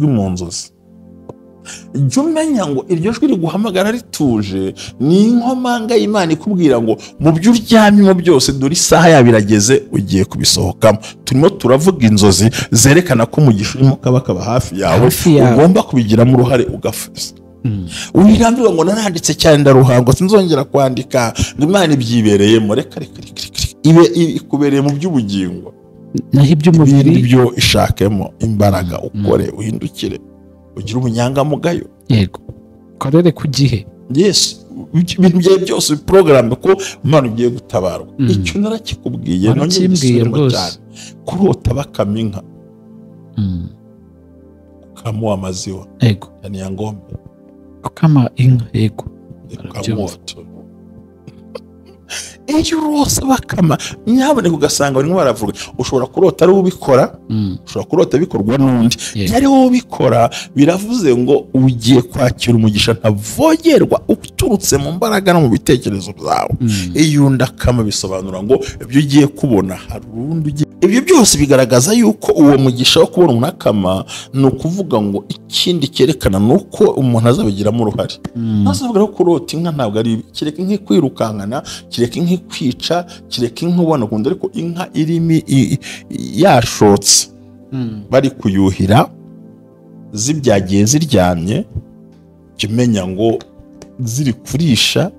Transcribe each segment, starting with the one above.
Ijwi mu nzozi, jya umenya ngo iryo jwi riguhamagara rituje ni inkomanga y'Imana ikubwira ngo mu byo uryamyemo byose dore isaha yabo irageze, ugiye kubisohokamo. Turimo turavuga inzozi zerekana ko umugisha urimo kabakaba hafi yawe, ugomba kubigiramo uruhare ugafata. Wirambirwa ngo naranditse cyane ndaruhangwa sinzongera kwandika, Imana ibyibereyemo. Reka reka ibe ikubereye mu by'ubugingo, naho iby'umubiri byo ishakemo imbaraga, ukore uhindukire ugire ubunyangamugayo. Yego, korere ku gihe. Yes, ibintu byawe byose porogaramu ko Imana ugiye gutabarwa. Icyo narakikubwiye nongeye gisubiremo cyane. Kurota bakama inka, ukamuha amaziwa. Yego, yani ya ngombe ukama inka. Yego, iyo urose bakama nyaboneka ugasanga barimo baravuga. Ushobora kurota ari ubikora, ushobora kurota bikorwa n'undi. Iyo ari wowe ubikora biravuze ngo ugiye kwakira umugisha ntavogerwa uturutse mu mbaraga no mu bitekerezo byawe. Iyo undi akama bisobanura ngo ibyo ugiye kubona hari undi ugiye. Ibyo byose bigaragaza yuko uwo mugisha wo kubona umuntu akama, ni ukuvuga ngo ikindi cyerekana ni uko umuntu azabigiramo uruhare. Ntazavuga ko kurota inka ntabwo ari kireka inka kwirukankana, kireka inka kwica, kireka inka ubona ukunda, ariko inka irimo yashotse bari kuyuhira zibyagiye ziryamye, kimenya ngo ziri kurisha,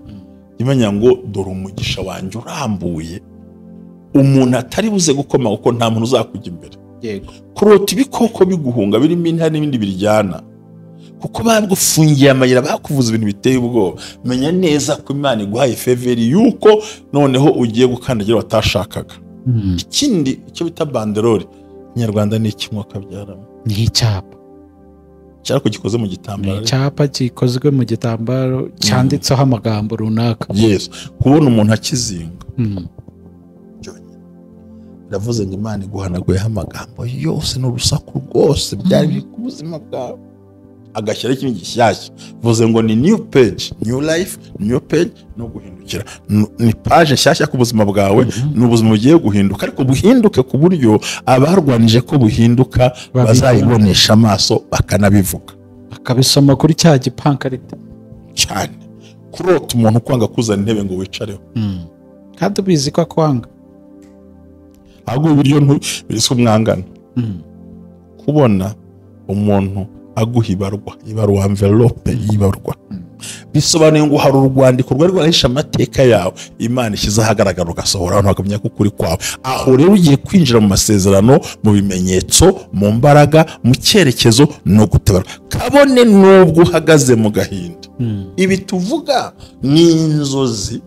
kimenya ngo dore umugisha wanjye urambuye, umuntu atari buze gukoma kuko nta muntu uzakujya imbere. Yego, kurota ibikoko biguhunga birimo intare n'ibindi biryana, kuko bagufungiye amayira, bakuvuza ibintu biteye ubwoba. Menya neza ko Imana iguhaye favor yuko noneho ugiye gukandagira watashakaga. Ikindi icyo bita banderole Inyarwanda ni kimwe kabyaramo, ni icyapa cyarako gikoze mu gitambaro, ni icyapa gikozwe mu gitambaro cyanditseho amagambo runaka. Yes, kubona umuntu akizinga biravuze ngo Imana iguhanaguyeho amagambo yose n'urusaku rwose byari biri ku buzima bwawe, agashyira ikindi gishyashya. Bivuze ngo ni new page, new life, new page, no guhindukira. Ni page nshyashya ku buzima bwawe, ni ubuzima bugiye guhinduka, ariko buhinduke ku buryo abarwanije ko buhinduka bazayibonesha amaso bakanabivuga, bakabisoma kuri cya gipankarite cyane. Kurota umuntu kwanga kuzana intebe ngo wicareho, kandi ubizi ko akwanga, ahubwo ibiryo biriswe umwangana. Kubona umuntu aguha ibarwa, ibaruwa envelope y'ibarwa, bisobanuye ngo hari urwandiko rwari rwarahishe amateka yawe, Imana ishyize ahagaragara ugasohora abantu bakamenya ko ukuri kwawe. Aho rero ugiye kwinjira mu masezerano, mu bimenyetso, mu mbaraga, mu cyerekezo no gutabara, kabone n'ubwo uhagaze mu gahinda. Ibi tuvuga ni inzozi,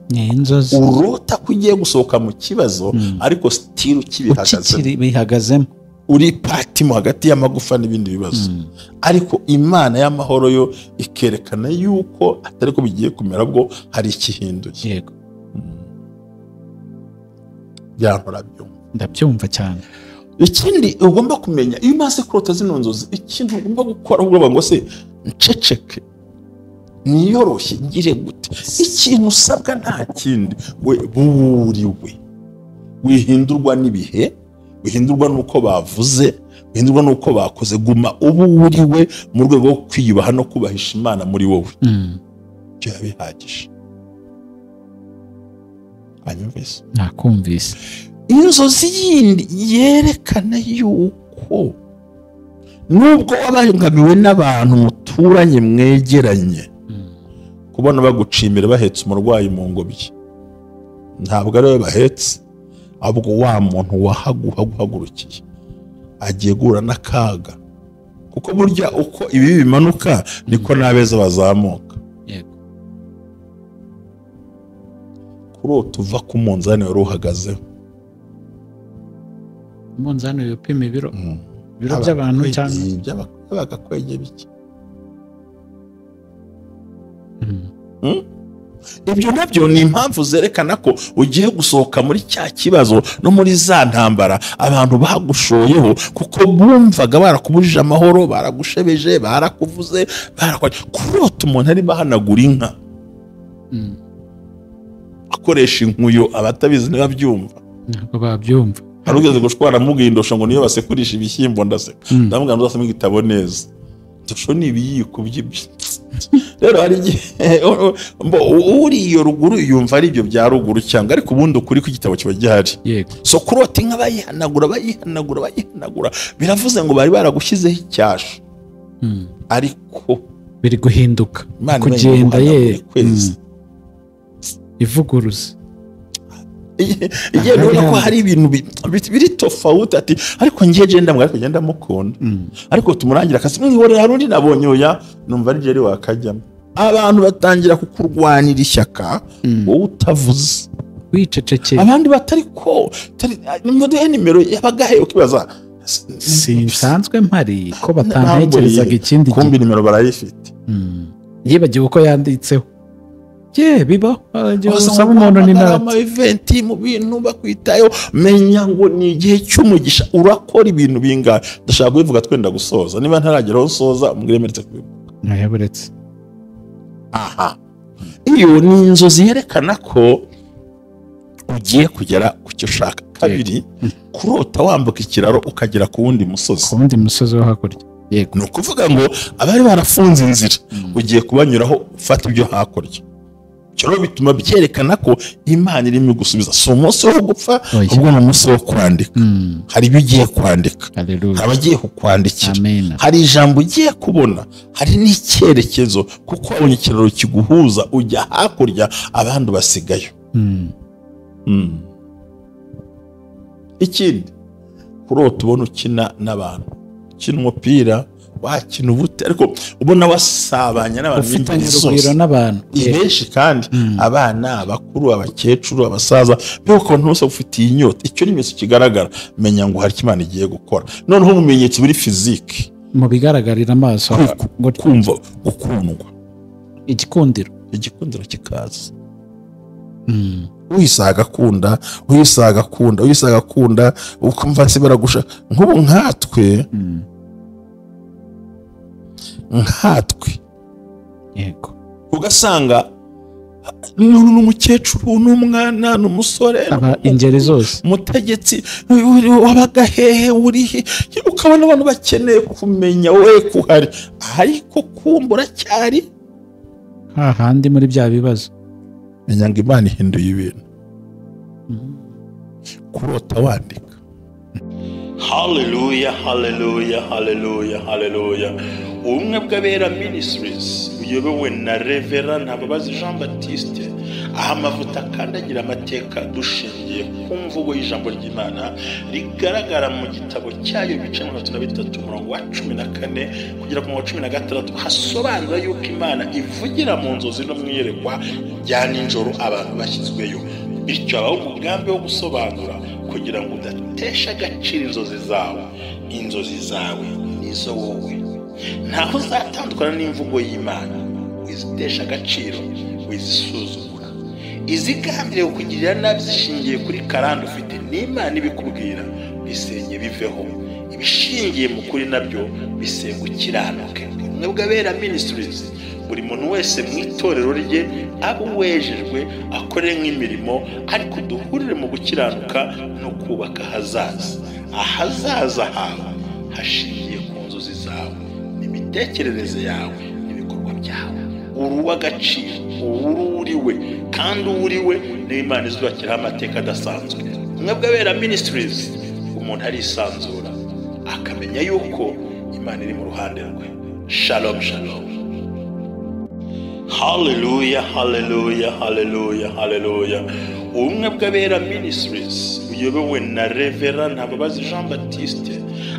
urota ko ugiye gusohoka mu kibazo, ariko still ukibihagazemo, uri pati mu hagati y'amagufa n'ibindi bibazo. Ariko Imana y'amahoro yo ikerekana yuko atari ko bigiye kumera, bwo hari ikihinduye. Yego, ndabyumva cyane. Ikindi ugomba kumenya iyo umaze kurota zino nzozi, ikintu ugomba gukora ubwo ngo se nceceke niyoroshye ngire gute, ikintu usabwa nta kindi, we buriwe wihindurwa n'ibihe, wihindurwa nuko bavuze, wihindurwa nuko bakoze. Guma ubu uriwe mu rwego rwo kwiyubaha no kubahisha Imana muri wowe. Ibyo bihagije. Anyumvise? Nakumvise. Inzozi yindi yerekana yuko nubwo wabangamiwe n'abantu muturanye mwegeranye, kubona bagucimira bahetse umurwayi mu ngobyi, ntabwo ari we bahetse, ahubwo wa muntu wahaguhagurukiye agiye guhura n'akaga, kuko burya uko ibi bimanuka niko n'abeza bazamuka. Yego, kurota uva ku munzani wari uhagazeho, umunzani upima ibiro, ibiro by'abantu cyangwa by'abagakwege bike. Ibyo nabyo ni impamvu zerekana ko ugiye gusohoka muri cya kibazo no muri za ntambara abantu bagushoyeho, kuko bumvaga barakubujije amahoro, baragushebeje, barakuvuze, barakwaje. Kurota umuntu arimo ahanagura inka akoresha inkuyo, abatabizi ntibabyumva, ntabwo babyumva. Hari ugeze gushwara mubwindosha ngo niyo basekurisha ibishyimbo, ndaseka ndamubwira ngo uzasome igitabo neza. Indosho ni ibiyiko by'ibyo. Rero hari igihe uri iyo ruguru yumva ari ibyo bya ruguru cyangwa, ariko ubundi ukuri kw'igitabo kiba gihari. Yego. So kurota inka bayihanagura bayihanagura bayihanagura, biravuze ngo bari baragushyizeho icyasha, ariko biri guhinduka, Imana kugenda ye kwezi ivuguruza. Igihe ubona ko hari ibintu biri tofauti, ati ariko ngiye genda mbwa, ariko genda mukunda, ariko tumurangira akasi mwihorera. Hari undi nabonye oya numva ari jeri wakajyamo. Abantu batangira kukurwanira ishyaka wowe utavuze, wicecekeye, abandi batari ko nimuduhe nimero yabagahe, ukibaza sinsanzwe mpari ko batantekerezaga ikindi gihe, kumbi nimero barayifite. Yibagiwe uko yanditseho. Ye biba usaba umuntu nimero ama event mu bintu bakwitayo, menya ngo ni igihe cy'umugisha, urakora ibintu bingahe. Ndashaka kubivuga twenda gusoza, niba ntarageraho nsoza umwiremeretse kubivuga. Nayaburetse. Aha, iyo ni inzozi yerekana ko ugiye kugera ku cyo ushaka. Kabiri, kurota wambuka ikiraro ukagera ku wundi musozi, ku wundi musozi wo hakurya. Yego. Ni ukuvuga ngo abari barafunze inzira ugiye kubanyuraho ufata ibyo hakurya. Cyo bituma byerekana ko Imana irimo gusubiza. Si umunsi wo gupfa, ubwo ni umunsi wo kwandika. Hari ibyo ugiye kwandika, hari abagiye kukwandikira, hari ijambo ugiye kubona, hari n'icyerekezo, kuko wabonye ikiraro kiguhuza ujya hakurya abandi basigayo. Ikindi, kurota ubona ukina n'abantu, ukina umupira, wakina ubute, ariko ubona wasabanye n'abantu ufitanye urugwiro n'abantu benshi, kandi abana, abakuru, abakecuru, abasaza, mbega ukuntu bose ufitiye inyota. Icyo ni ikimenyetso kigaragara, menya ngo hari Imana igiye gukora. Noneho ubumenyetso buri fizike mu bigaragarira amaso, kumva gukundwa, igikundiro, igikundiro kikaza. Uyisaga akunda, uyisaga akunda, uyisaga akunda, ukumva se baragusha. Nk'ubu nkatwe yego, ugasanga n'umukecuru n'umwana n'umusore, ingeri zose, umutegetsi wabaga hehe, urihe, ukabona abantu bakeneye kumenya we kuhari, ariko kumbura cyari hahandi muri bya bibazo. Menya ngo Imana ihinduye ibintu. Kurota wandika. Haleluya, haleluya, haleluya, haleluya. Ubumwe bw'Abera Ministries uyobowe na Reverend Ntababazi Jean Baptiste, aha amavuta akandagira amateka dushingiye ku mvugo y'ijambo ry'Imana rigaragara mu gitabo cyayo ibice 33 umurongo wa 14 kugera ku murongo wa 16, hasobanura yuko Imana ivugira mu nzozi no mu iyerekwa rya nijoro abantu bashyizweyo. Bityo habaho umugambi wo gusobanura kugira ngo udatesha agaciro inzozi zawe. Inzozi zawe nizo wowe, ntaho uzatandukana n'imvugo y'Imana. Wizitesha agaciro, wizisuzugura. Izigambiriye kukugirira nabi zishingiye kuri karande ufite n'Imana ibikubwira, bisenye biveho. Ibishingiye mu kuri nabyo bisenga ukiranuke. Ubumwe bw'Abera Ministries, buri muntu wese mu itorero rye abe uwejejwe, akore nk'imirimo, ariko duhurire mu gukiranuka no kubaka ahazaza. Ahazaza hawe hashingiye ku nzozi zawe, n'imitekerereze yawe, n'ibikorwa byawe. Uri uw'agaciro, uri we, kandi uri we niyo Imana izubakiraho amateka adasanzwe. Ubumwe bw'Abera Ministries, umuntu arisanzura akamenya yuko Imana iri mu ruhande rwe. Shalom, shalom. Haleluya, haleluya, haleluya, haleluya. Ubumwe bw'Abera Ministries uyobowe na Reverend Ntababazi Jean Baptiste,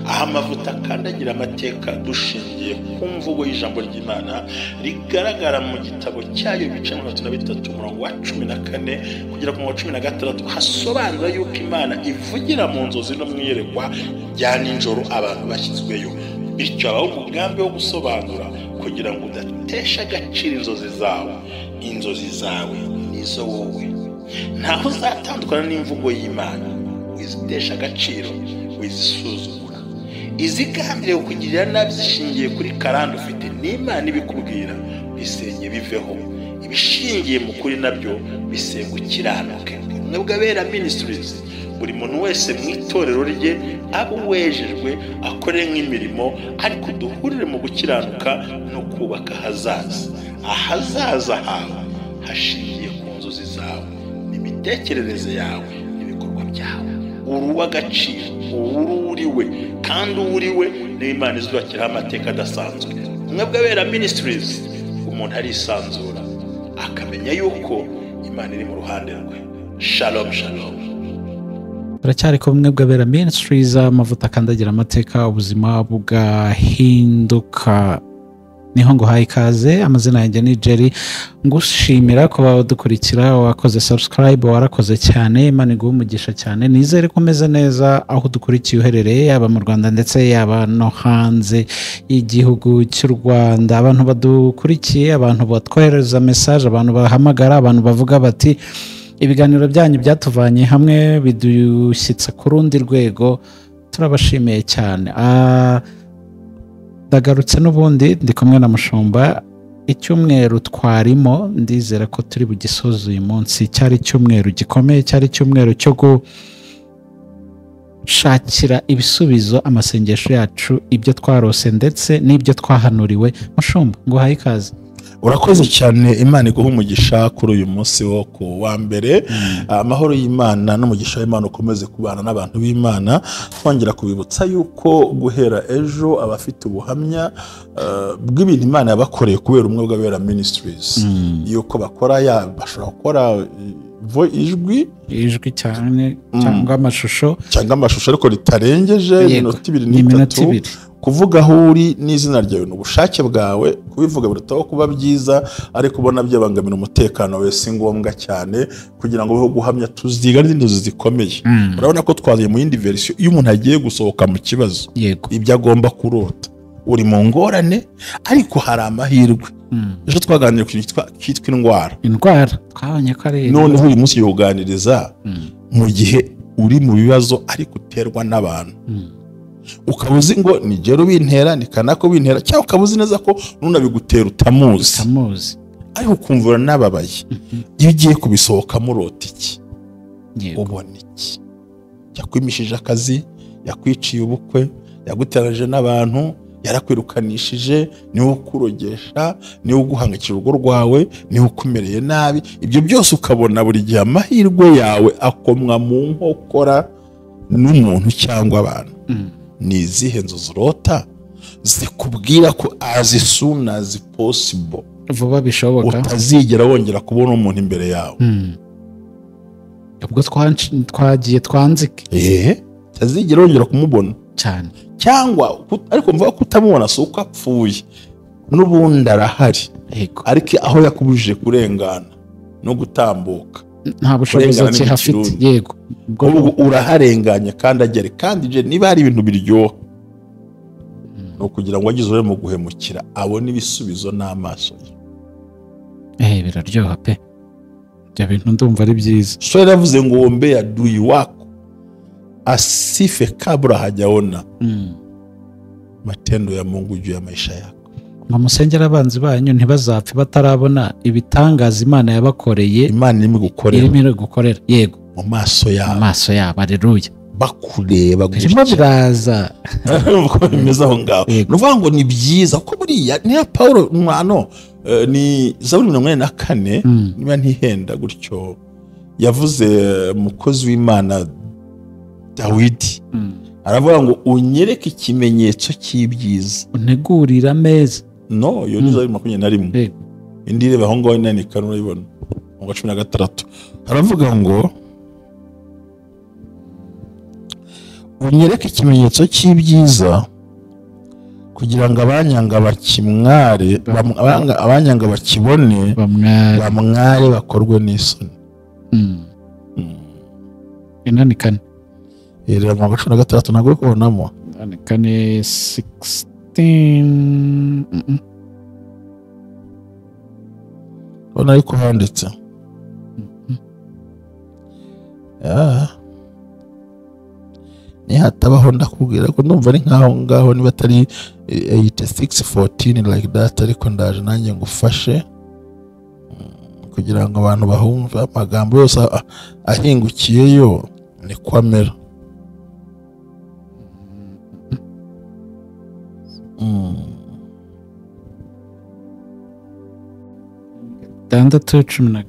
aha amavuta akandagira amateka dushingiye ku mvugo y'ijambo ry'Imana rigaragara mu gitabo cyayo ibice 33 umurongo wa 14 kugera ku murongo wa 16, hasobanura yuko Imana ivugira mu nzozi no mu iyerekwa rya nijoro abantu bashyizweyo. Bityo habaho umugambi wo gusobanura kugira ngo udatesha agaciro inzozi zawe. Inzozi zawe nizo wowe, ntaho uzatandukana n'imvugo y'Imana. Wizitesha agaciro, wizisuzugura. Izigambiriye kukugirira nabi zishingiye kuri karande ufite n'Imana ibikubwira, bisenye biveho. Ibishingiye mu kuri nabyo bisenga ukiranuke. Ubumwe bw'Abera Ministries, Buri muntu wese mu itorero rye abe uwejejwe, akore nk'imirimo, ariko duhurire mu gukiranuka no kubaka ahazaza. Ahazaza hawe hashingiye ku nzozi zawe, imitekerereze yawe n'ibikorwa byawe. Uri uw'agaciro, uri uriwe, kandi uwo uriwe niyo Imana izubakiraho amateka adasanzwe. Ubumwe bw'Abera Ministries, umuntu arisanzura akamenya yuko Imana iri mu ruhande rwe. Shalom, shalom. Turacyari ku Bumwe bw'Abera Ministries, amavuta akandagira amateka, ubuzima bugahinduka. Niho nguhaye ikaze. Amazina yanjye ni Jerry, ngushimira kuba wadukurikira, wakoze subscribe, warakoze cyane. Imana iguhe umugisha cyane. Nizere ko umeze neza aho udukurikiye uherereye, yaba mu Rwanda ndetse yaba no hanze y'igihugu cy'u Rwanda. Abantu badukurikiye, abantu batwohereza message, abantu bahamagara, abantu bavuga bati ibiganiro byanyu byatuvanye hamwe bidushyitsa ku rundi rwego, turabashimiye cyane. Ndagarutse n'ubundi ndi kumwe na Mushumba. Icyumweru twarimo ndizera ko turi bugisoze uyu munsi. Cyari icyumweru gikomeye, cyari icyumweru cyo gushakira ibisubizo amasengesho yacu, ibyo twarose ndetse n'ibyo twahanuriwe. Mushumba, nguhaye ikaze. Urakoze cyane, Imana iguha umugisha kuri uyu munsi wo ku wa mbere. Amahoro y'Imana n'umugisha w'Imana ukomeze kubana n'abantu b'Imana. Twongera kubibutsa yuko guhera ejo abafite ubuhamya bw'ibintu Imana yabakoreye kubera Ubumwe bw'Abera Ministries, yuko bakora ya bashobora gukora ijwi ijwi cyane cyangwa amashusho, cyangwa amashusho ariko ritarengeje iminota 2 n'itatu. Kuvuga aho uri n'izina ryawe ni ubushake bwawe, kubivuga birutaho kuba byiza, ariko ubona byabangamira umutekano wawe si ngombwa cyane kugira ngo ubeho guhamya. Tuziga n'izindi nzozi zikomeye. Urabona ko twaziye mu yindi version, iyo umuntu agiye gusohoka mu kibazo, ibyo agomba kurota. Uri mu ngorane ariko hari amahirwe. Ejo twaganiriye ku kintu cyitwa indwara. Indwara twabonye ko ari noneho uyu munsi yuganiriza mu gihe uri mu bibazo ariko uterwa n'abantu. Ukaba uzi ngo ni jero ubintera, ni kanaka ubintera, cyangwa ukaba uzi neza ko nunabigutera utamuzi, ariko ukumva uranababaye. Iyo ugiye kubisohokamo urota iki? Ubona iki? Yakwimishije akazi, yakwiciye ubukwe, yaguteranije n'abantu, yarakwirukanishije, niwe ukurogesha, niwe uguhangayikira urugo rwawe, niwe ukumereye nabi. Ibyo byose ukabona buri gihe amahirwe yawe akomwa mu nkokora n'umuntu cyangwa abantu. Ni izihe nzozi urota zikubwira ko as soon as possible, vuba bishoboka, utazigera wongera kubona umuntu imbere yawe? Ubwo twagiye twanzike, utazigera wongera kumubona cyane, cyangwa ariko mvuga ko utamubona si uko apfuye, n'ubundi arahari, ariko aho yakubujije kurengana no gutambuka nta bushobozi akihafite. Yego, uraharenganya kandi agere. Kandi je niba hari ibintu biryoha no kugira ngo agize mu guhemukira abone ibisubizo n'amaso ye. Biraryoha pe, ibyo bintu ndumva ari byiza. So yaravuze ngo wombea adui wako asife kabla hajaona matendo ya Mungu juu ya maisha yako. Ngo musengere abanzi banyu ntibazapfe batarabona ibitangaza Imana yabakoreye. Imana irimo gukorera, yego, mu maso yabo, mu maso yabo. Haleluya. Bakureba birimo biraza uko bimeze aho ngaho. Ni ukuvuga ngo ni byiza ko buriya niya Paulo mwano ni Zaburi 84 niba ntihenda gutyo, yavuze umukozi w'Imana Dawidi aravuga ngo unyereke ikimenyetso cy'ibyiza, untegurira ameza. No, iyo ni Zaburi 21. Indi ireba aho ngaho inanika urayibona mu 16 aravuga ngo unyereke ikimenyetso cy'ibyiza kugira ngo abanyanga bakimware, abanyanga bakibone, bamware bakorwe n'isoni. Inanikane ireba mu 16 ntabwo uri kubonamo. Inanikane 16 ubona ariko handitse nihatabaho ndakubwira ko ndumva ari nkaho ngaho niba atari 86:14 like that, ariko ndaje nanjye ngufashe kugira ngo abantu bahumve amagambo yose ahingukiyeyo. Niko amera. Gatandatu 17.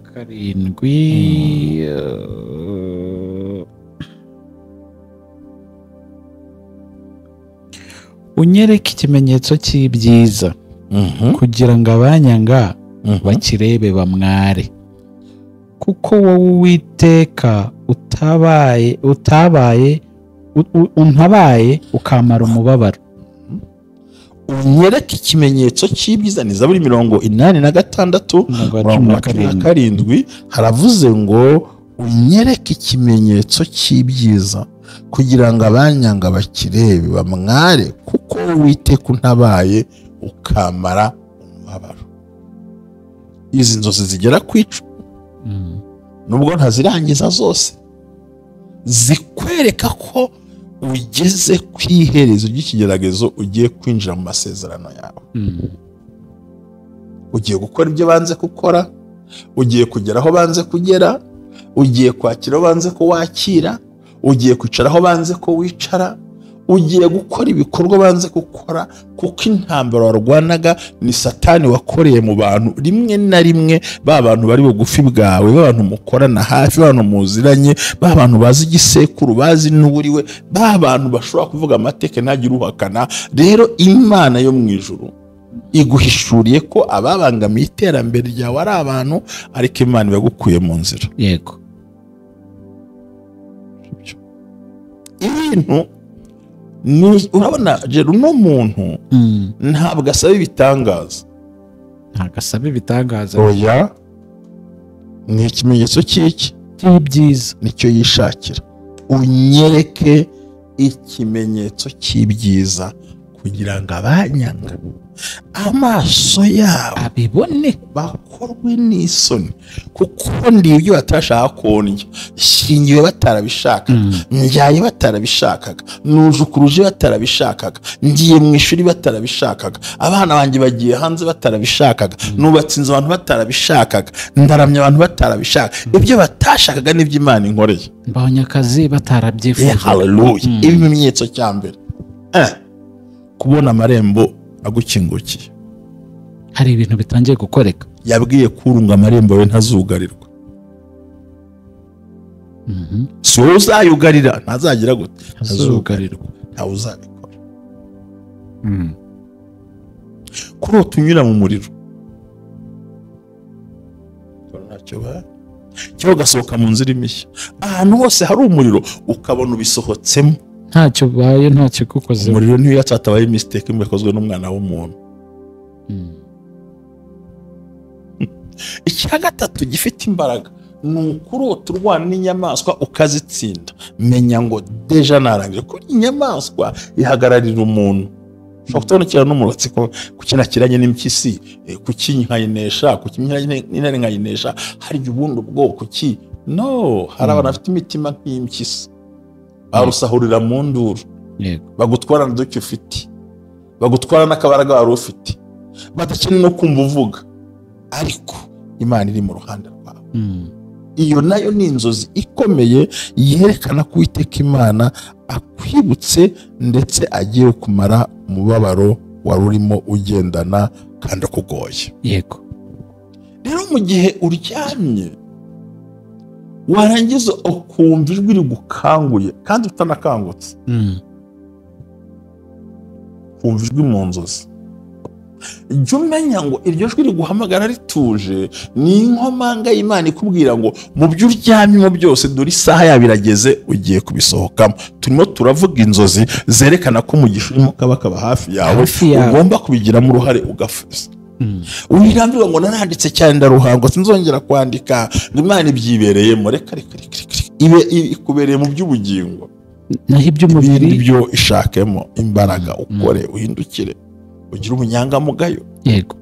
Unyereke ikimenyetso cy'ibyiza kugira ngo abanyanga bakirebe bamware, kuko wowe Uwiteka utabaye untabaye ukamara umubabaro. Unyereke ikimenyetso cy'ibyiza ni Zaburi 86 17, haravuze ngo unyereke ikimenyetso cy'ibyiza kugira ngo abanyanga bakirebe bamware, kuko Uwiteka untabaye ukamara umubabaro. Izi nzozi zigera ku 10 nubwo ntazirangiza zose, zikwereka ko ugeze ku iherezo ry'ikigeragezo, ugiye kwinjira mu masezerano yawe. Ugiye gukora ibyo banze gukora, ugiye kugera aho banze kugera, ugiye kwakira aho banze ko wakira, ugiye kwicara aho banze ko wicara, ugiye gukora ibikorwa banze gukora, kuko intambara warwanaga ni Satani wakoreye mu bantu. Rimwe na rimwe ba bantu bari bugufi bwawe, ba bantu mukorana hafi, ba bantu muziranye, ba bantu bazi igisekuru, bazi n'uburiwe, ba bantu bashobora kuvuga amateka ntagire uhakana. Rero Imana yo mu ijuru iguhishuriye ko ababangamiye iterambere ryawe ari abantu, ariko Imana ibagukuye mu nzira. Yego. Ibintu ni urabona rero uno muntu ntabwo asaba ibitangaza. Ntabwo asaba ibitangaza. Oya, ni ikimenyetso cy'iki? Cy'ibyiza. Nicyo yishakira. Unyereke ikimenyetso cy'ibyiza kugira ngo abanyanga amaso yabo abibone, bakorwe n'isoni, kuko ndi ibyo batashaka kondya, shingiwe batarabishakaga, njyaye batarabishakaga, nujukuruje batarabishakaga, ngiye mu ishuri batarabishakaga, abana banjye bagiye hanze batarabishakaga, nubatse inzu abantu batarabishakaga, ndaramya abantu batarabishaka. Ibyo batashakaga nibyo Imana inkoreye. Mbonye akazi batarabyifuza. Haleluya. Ibimenyetso cya mbere, kubona amarembo agukingukiye. Hari ibintu bitangiye gukoreka. Yabwiye kurunga amarembo we ntazugarirwa. Si wowe uzayugarira, ntazagira gute? Ntazugarirwa. Ntawe uzabikora. Kurota unyura mu muriro, cyangwa ugasohoka mu nzira imishya, ahantu hose hari umuriro ukabona ubisohotsemo, ntacyo baye, ntacyo kukoze. Umuriro niyo yatabaye mistake imwe yakozwe n'umwana w'umuntu. Icya gatatu gifite imbaraga ni ukurota urwana n'inyamaswa ukazitsinda. Menya ngo deja narangije, ko inyamaswa ihagararira umuntu. Ushobora kutabonekera n'umurotsi ko kukinakiranye n'impyisi, kukinkayinesha, kukinyina nkayinesha, hari ubundi ubwoko ki? No, hari abantu bafite imitima nk'impyisi, barusahurira mu nduru, bagutwara n'uduke ufite, bagutwara n'akabaraga wari ufite, badakeneye no kumva uvuga, ariko Imana iri mu ruhande rwawe. Iyo nayo ni inzozi ikomeye yerekana ko Uwiteka Imana akwibutse ndetse agiye kumara umubabaro wari urimo ugendana kandi akugoye. Yego. Rero mu gihe uryamye warangiza ukumva ijwi rigukanguye kandi utanakangutse, kumva ijwi mu nzozi, jya umenya ngo iryo jwi riguhamagara rituje ni inkomanga y'Imana ikubwira ngo mu byo uryamyemo byose dore isaha yabo irageze, ugiye kubisohokamo. Turimo turavuga inzozi zerekana ko umugisha urimo kabakaba hafi yawe, ugomba kubigiramo uruhare ugafuza. Wirambirwa ngo naranditse cyane ndaruhango sinzongera kwandika, Imana ibyibereyemo. Reka reka reka ibe ikubereye mu by'ubugingo, naho iby'umubiri byo ishakemo imbaraga, ukore, uhindukire, ugire ubunyangamugayo. Yego,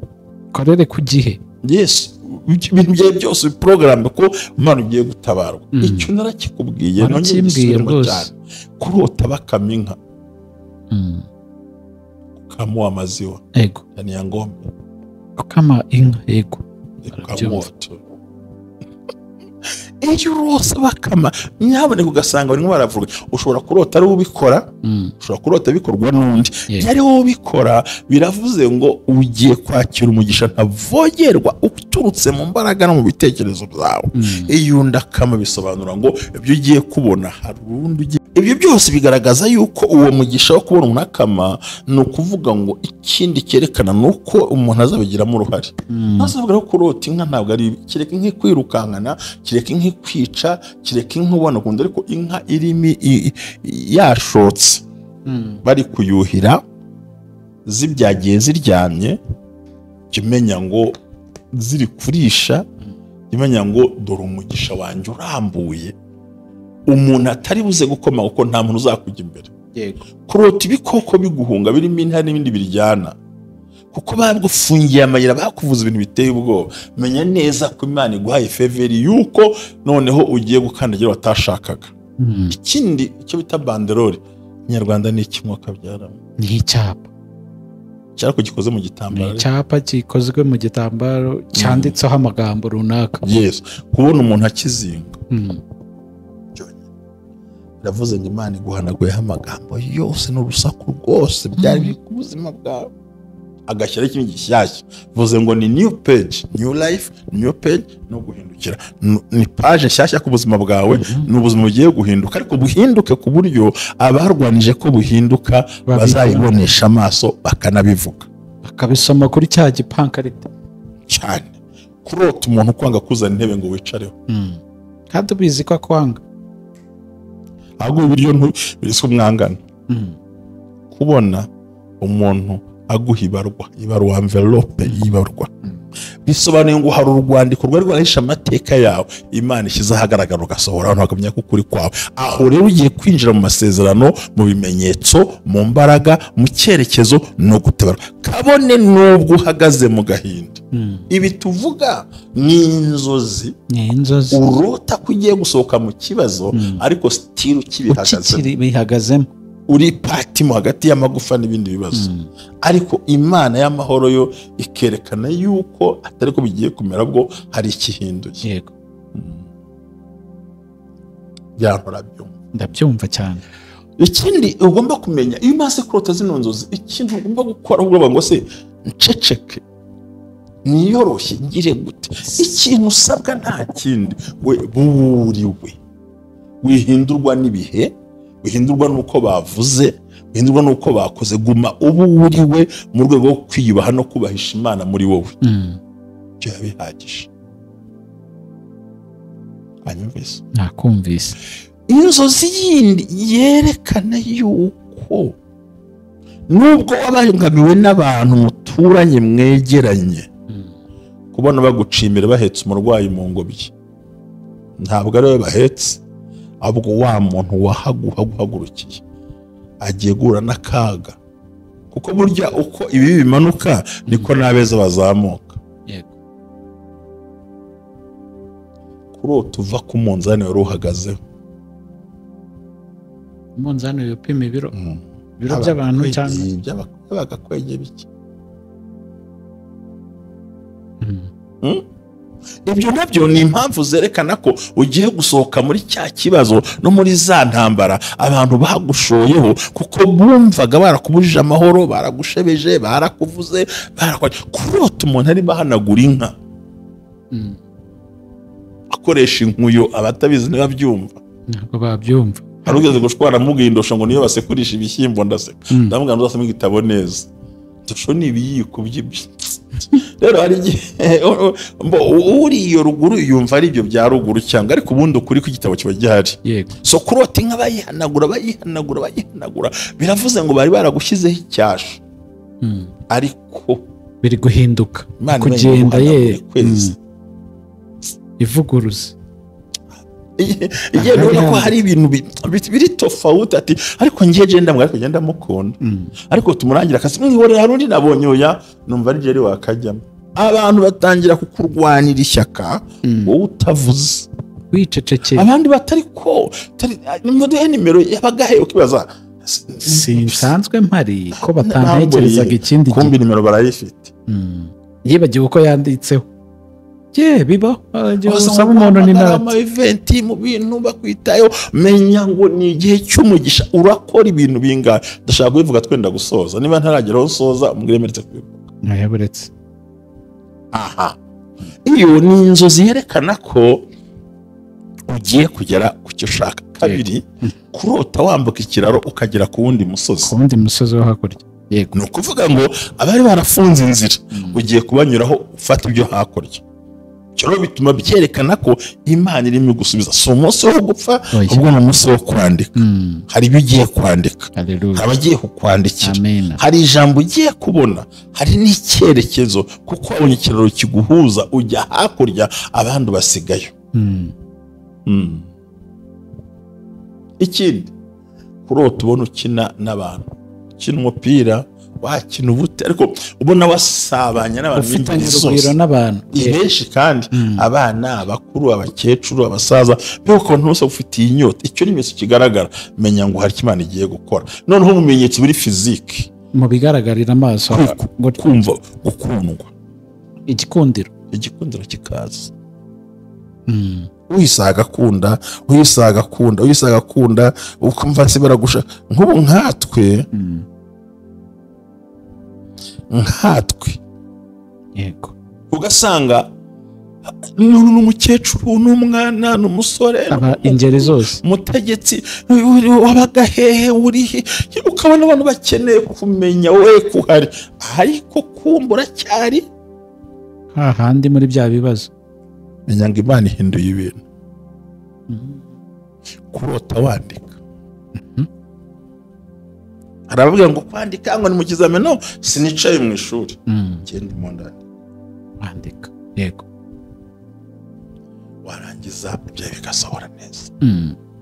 korere ku gihe. Yes, ibintu byawe byose program ko Imana ugiye gutabarwa. Icyo narakikubwiye, nongeye gisubiremo cyane. Kurota bakama inka, ukamuha amaziwa. Yego, yani ya ngombe ukama inka. Yego, Iyo urose bakama, nyaboneka ugasanga barimo baravuga, ushobora kurota ari ubikora, ushobora kurota bikorwa n'undi. Yego. Ari wowe ubikora, biravuze ngo ugiye kwakira umugisha ntavogerwa uturutse mu mbaraga no mu bitekerezo byawe. Iyo undi akama bisobanura ngo ibyo ugiye kubona hari undi ugiye. Ibyo byose bigaragaza yuko uwo mugisha wo kubona umuntu akama, ni ukuvuga ngo ikindi cyerekana ni uko umuntu azabigiramo uruhare. Ntazavuga ko kurota inka ntabwo ari ibi. Kereka inka ikwirukankana, kereka inka ikwica, kereka inka ubona ukundi, ariko inka irimo yashotse, bari kuyuhira, zibyagiye ziryamye, jya umenya ngo ziri kurisha, jya umenya ngo dore umugisha wanjye urambuye, umuntu atari buze gukoma kuko nta muntu uzakujya imbere. Yego. Kurota ibikoko biguhunga birimo intare n'ibindi biryana, kuko bagufungiye amayira, bakuvuza ibintu biteye ubwoba, menya neza ko Imana iguhaye faveur yuko noneho ugiye gukandagira watashakaga. Ikindi icyo bita banderole Inyarwanda ni iki mwuka byaramo? Ni icyapa. Cyariko gikoze mu Ni gitambaro. icyapa gikozwe mu gitambaro cyanditseho amagambo runaka. Yes, kubona umuntu akizinga biravuze ngo Imana iguhanaguyeho amagambo yose n'urusaku rwose byari biri ku buzima bwawe, agashyiraho ikindi gishyashya. Bivuze ngo ni new page, new life, new page, no guhindukira. Ni page nshyashya ku buzima bwawe, ni ubuzima bugiye guhinduka, ariko buhinduke ku buryo abarwanije ko buhinduka Babibona. bazayibonesha amaso bakanabivuga, bakabisoma kuri cya gipankarite. Cyane. Kurota umuntu kwanga kuzana intebe ngo wicareho, Kandi ubizi ko akwanga. Ahubwo ibiryo birisi umwangana. Kubona umuntu aguha ibarwa, ibaruwa, envelope y'ibarwa, bisobanuye ngo hari urwandiko rwari rwarahishe amateka yawe, Imana ishyize ahagaragara, ugasohora, abantu bakamenya ko ukuri kwawe. Aho rero ugiye kwinjira mu masezerano, mu bimenyetso, mu mbaraga, mu cyerekezo no gutabara, kabone n'ubwo uhagaze mu gahinda. Ibi tuvuga ni inzozi Ni inzozi. urota ko ugiye gusohoka mu kibazo, ariko still ukibihagazemo. Ukikiri bihagazemo. Uri pati mo hagati y'amagufa n'ibindi bibazo, ariko Imana y'amahoro yo ikerekana yuko atari ko bigiye kumera, bwo hari ikihinduye. Byahora byumva. Ndabyumva cyane. Ikindi ugomba kumenya iyo umaze kurota zino nzozi, ikintu ugomba gukora, ahubwo ngo se nceceke, niyoroshye, ngire gute? Ikintu usabwa nta kindi, we buriwe wihindurwa n'ibihe, wihindurwa n'uko bavuze, wihindurwa n'uko bakoze. Guma ubu uriwe mu rwego rwo kwiyubaha no kubahisha Imana muri wowe. Ibyo biba bihagije. Hanyuma Nakumvise. inzozi yindi yerekana yuko nubwo wabangamiwe n'abantu muturanye, mwegeranye, kubona bagucimira bahetse umurwayi mu ngobyi, ntabwo ari we bahetse, ahubwo wa muntu wahaguhagurukiye agiye guhura n'akaga, kuko burya uko ibibi bimanuka niko n'abeza bazamuka. Kurota uva ku munzani wari uhagazeho. Umunzani upima ibiro, ibiro by'abantu cyangwa By'abagakwege bike. Ibyo nabyo ni impamvu zerekana ko ugiye gusohoka muri cya kibazo no muri za ntambara abantu bagushoyeho, kuko bumvaga barakubujije amahoro, baragushebeje, barakuvuze, Kurota umuntu arimo ahanagura inka akoresha inkuyo, abatabizi ntibabyumva. Ntabwo babyumva. Hari ugeze gushwara amubwiye indosho ngo niyo basekurisha ibishyimbo, ndaseka. Ndamubwira ngo uzasome igitabo neza, indosho ni ibiyiko by'ibyo. Rero hari igihe uri iyo ruguru yumva ari ibyo bya ruguru cyangwa, ariko ubundi ukuri kw'igitabo kiba gihari. So kurota inka bayihanagura, bayihanagura, bayihanagura, biravuze ngo bari baragushyizeho icyasha, ariko biri guhinduka. Imana Kugenda ye ihanagura kwezi. Ivuguruza. Igihe ubona ko hari ibintu biri tofauti, ati ariko ngiye je ndamwe, ariko ngenda mukunda, ariko tumurangira akasi mwihorera. Hari undi nabonye, oya, numva ari jeri wakajyamo. Abantu batangira kukurwanira ishyaka wowe utavuze, Wicecekeye. abandi batari ko nimuduhe nimero yabagahe, ukibaza Sinsanzwe mpari ko batantekerezaga ikindi gihe? Kumbi nimero barayifite. Yibagiwe uko yanditseho. Ye biba usaba umuntu nimero ama event mu bintu bakwitayo, menya ngo ni igihe cy'umugisha, urakora ibintu bingahe. Ndashaka kubivuga twenda gusoza, niba ntarageraho nsoza umwiremeretse kubivuga. Yaburetse. Aha iyo ni inzozi yerekana ko ugiye kugera ku cyo ushaka. Kabiri, kurota wambuka ikiraro ukagera ku wundi musozi, ku wundi musozi wo hakurya. Yego, ni ukuvuga ngo abari barafunze inzira ugiye kubanyuraho ufata ibyo hakurya. Cyo bituma byerekana ko Imana irimo gusubiza. Si umunsi wo gupfa, ubwo ni umunsi wo kwandika. Hari ibyo ugiye kwandika, hari abagiye kukwandikira, hari ijambo ugiye kubona, hari n'icyerekezo, kuko wabonye ikiraro kiguhuza ujya hakurya abandi basigayo. Ikindi, kurota ubona ukina n'abantu, ukina umupira, wakina ubute, ariko ubona wasabanye n'abantu ufitanye urugwiro n'abantu benshi, kandi abana, abakuru, abakecuru, abasaza, mbega ukuntu bose ufitiye inyota. Icyo ni ikimenyetso kigaragara, menya ngo hari Imana igiye gukora. Noneho ubumenyetso buri fiziki mu bigaragarira amaso, kumva gukundwa, igikundiro, igikundiro kikaza. Uyisaga akunda, uyisaga akunda, uyisaga akunda, ukumva se baragusha. Nk'ubu nkatwe yego, ugasanga n'umukecuru n'umwana n'umusore, ingeri zose, umutegetsi wabaga hehe, uri he, ukabona abantu bakeneye kumenya we kuhari, ariko kumbura cyari hahandi muri bya bibazo. Menya ngo Imana ihinduye ibintu. Kurota wandika, aravuga ngo kwandika ngo ni mu kizamini, no sinicaye mu ishuri, ngende mu ndani wandika. Yego, warangiza ibyo bigasohora neza.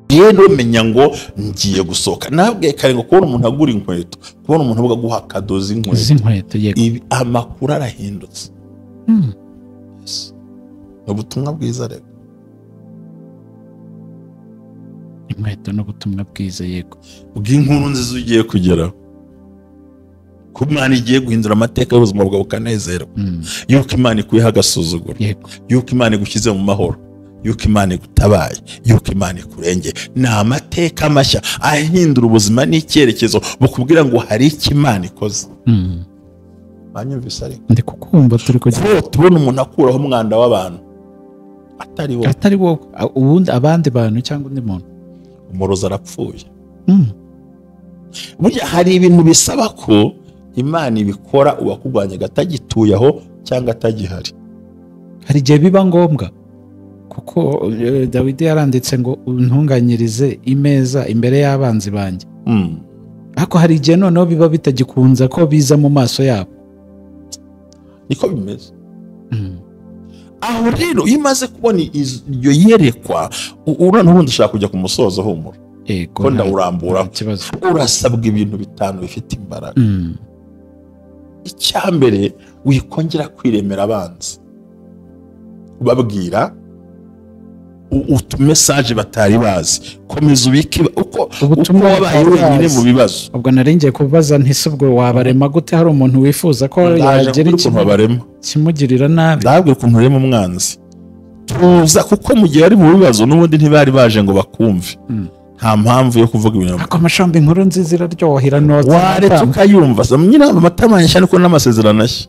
Rero menya ngo ngiye gusohoka. Nabwiye kare ngo kubona umuntu agura inkweto, kubona umuntu avuga guha kado z'inkweto, yego, amakuru arahindutse. Ubutumwa bwiza rero, inkweto n'ubutumwa bwiza, yego, bw'inkuru nziza ugiye kugeraho, ko Imana igiye guhindura amateka y'ubuzima bwawe ukanezerwa, yuko Imana ikuyeho agasuzuguro, yuko Imana igushyize mu mahoro, yuko Imana igutabaye, yuko Imana ikurengeye. Ni amateka mashya ahindura ubuzima n'icyerekezo, bukubwira ngo hari icyo Imana ikoze. Banyumvise ariko ndi kukumva turi kugira tubona umuntu akuraho umwanda w'abantu atari wowe, atari wowe, ubundi abandi bantu cyangwa undi muntu. Umurozi arapfuye. Burya hari ibintu bisaba ko Imana ibikora uwakurwanyaga atagituye aho cyangwa atagihari. Hari igihe biba ngombwa, kuko Dawidi yaranditse ngo untunganyirize imeza imbere y'abanzi banjye. Ariko hari igihe noneho biba bitagikunze ko biza mu maso yabo. Niko bimeze. Aho rero iyo umaze kubona iryo yerekwa, ubundi ushaka kujya ku musozo, humura ko ndawurambura. Urasabwa ibintu bitanu bifite imbaraga. Icya mbere, wikongera kwiremera abanzi, ubabwira utumesaje batari bazi, komeza ubike uko wabaye wenyine mu bibazo. Ubwo naringiye kubaza nti ubwo wabarema gute? Hari umuntu wifuza ko yagira kimugirira nabi. Ndabwira ukuntu urema umwanzi, tuza, kuko mu gihe ari mu bibazo n'ubundi ntibari baje ngo bakumve. Nta mpamvu yo kuvuga ibintu. Ako amashamba inkuru nziza iraryohera notse, waretse ukayumva nyine amatama yanshya niko n'amasezerano ashya.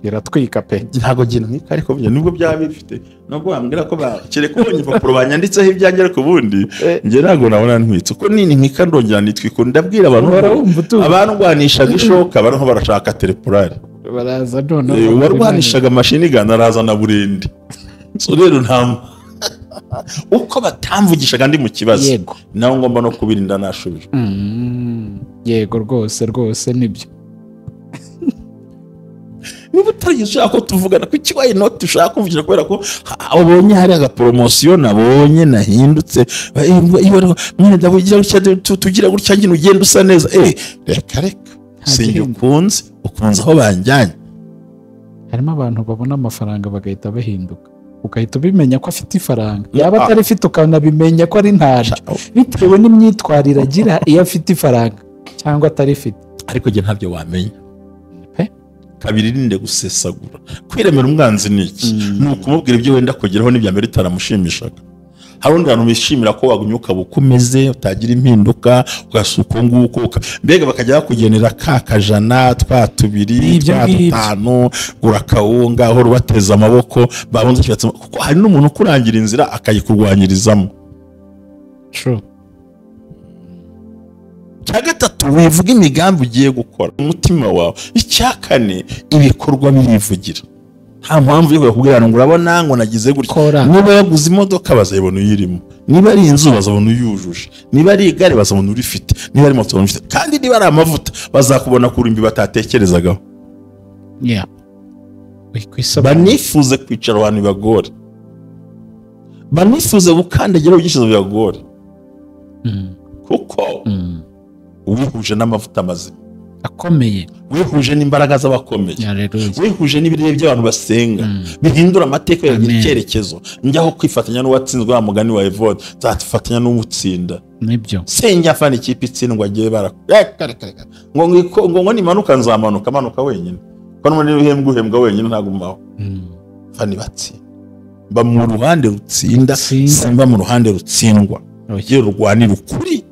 Iratwika pe. Ntago gina nkika, ariko nubwo byaba bifite, nubwo bambwira ko kereka ubonye impapuro banyanditseho ibyanjye, ariko ubundi njye ntago nabona ntwitse uko nini nkika ndongera nitwika. Ndabwira abantu abarwanishaga ishoka bariho barashaka telepurari, baraza none uwarwanishaga mashini gana araza na burindi. So rero nta uko batamvugishaga ndi mu kibazo, naho ngomba no kubirinda nashubije. Yego rwose rwose nibyo. Niba utarigeze ushaka ko tuvugana, kuki why not ushaka kumvugira? Kubera ko abonye hari agapromosiyo nabonye nahindutse, mwene ndabugira gutya, tugira gutya, nyine ugenda usa neza. Reka reka, sinjye ukunze, ukunze aho banjyanye. Harimo abantu babona amafaranga bagahita bahinduka, ugahita ubimenya ko afite ifaranga, yaba atarifite ukanabimenya ko ari ntaryo, bitewe n'imyitwarire agira iyo afite ifaranga cyangwa atarifite. Ariko njye ntabyo wamenya pe. Kabiri, irinde gusesagura. Kwiremera umwanzi ni iki? Ni ukumubwira ibyo wenda kugeraho n'ibya mbere bitaramushimishaga. Hari undi bantu bishimira ko wagumye ukaba uko umeze, utagira impinduka, ugasuka nguko, mbega bakajya bakugenera ka kajana, twa tubiri, Ibyo twa ngibyo. dutanu, gura akawunga, ahora ubateza amaboko, babunze ikibatsi, kuko hari n'umuntu ukurangira inzira akayikurwanyirizamo. True. Icya gatatu, wivuga imigambi ugiye gukora umutima wawe. Icya kane, ibikorwa birivugira. Nta mpamvu yo kukubwira ngo urabona ngo nagize gutya. Kora. Niba yaguze imodoka bazayibona uyirimo, niba ari inzu bazabona uyujuje, niba ari igare bazabona urifite, niba ari moto bazabona urifite, kandi niba ari amavuta bazakubona ku rurimbi batatekerezagaho. Yeah. Wikwisobanura. Banifuze kwicara ahantu bibagore, banifuze gukandagira ibyifuzo bibagore, kuko wihuje n'amavuta mazima akomeye, wihuje n'imbaraga z'abakomeye, Hallelujah. wihuje n'ibirere by'abantu basenga bihindura amateka yagira Amen. icyerekezo. Njyaho kwifatanya n'uwatsinzwe, wa mugani wa Evode, nzafatanya n'uwutsinda. Nibyo. Senjya afana ikipe itsindwa, agiye bara reka reka reka ngo ngo nimanuka nzamanuka manuka wenyine, ko n'ubundi uhembwa uhembwa wenyine, ntagumaho. Fani batsinda, mba mu ruhande rutsinda, Rutsinda. simba mu ruhande rutsindwa. Oya. Iyo rurwanira ukuri.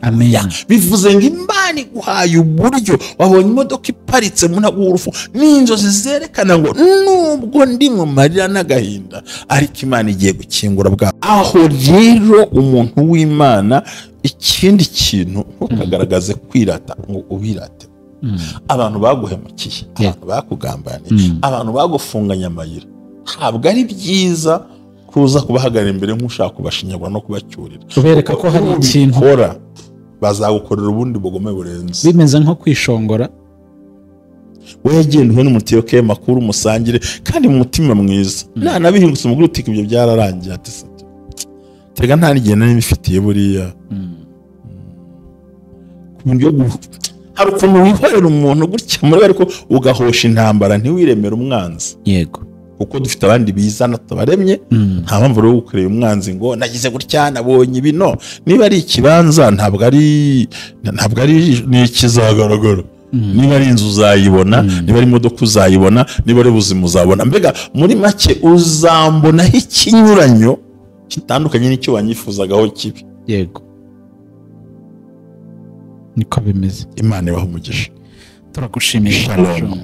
Amen. Bivuze ngo Imana iguhaye uburyo, wabonye imodoka iparitse mu ntago w'urufu, n'inzozi zerekana ngo nubwo ndi mu marira n'agahinda, ariko Imana igiye gukingura bwa aho. Rero umuntu w'Imana, ikindi kintu, ntukagaragaze kwirata ngo ubirate. Abantu baguhemukiye, abantu bakugambaniye, abantu bagufunganye amayira, ntabwo ari byiza kuza kubahagarara imbere nk'ushaka kubashinyagura no kubacyurira. Kubereka ko hari ikintu. Nubikora bazagukorera ubundi bugome burenze. Bimeze nko kwishongora. Wegenda uhe n'umutiyo ke makuru, musangire kandi mu mutima mwiza. Nanabihingutse umugore utika ibyo byararangiye, ati se tega nta n'igihe nari mbifitiye buriya. Ku buryo hari ukuntu wihorera umuntu gutya muri we, ariko ugahosha intambara, ntiwiremere umwanzi. Yego. Kuko dufite abandi bizana tubaremye. Nta mpamvu rero yo gukorera umwanzi ngo nagize gutya, nabonye ibi. No niba ari ikibanza, ntabwo ari ni ikizagaragara. Niba ari inzu uzayibona, niba ari imodoka uzayibona, niba ari ubuzima uzabona. Mbega muri make uzambonaho ikinyuranyo gitandukanye n'icyo wanyifuzagaho kibi. Yego, niko bimeze. Imana ibaha umugisha. Turagushimiye. Shalom.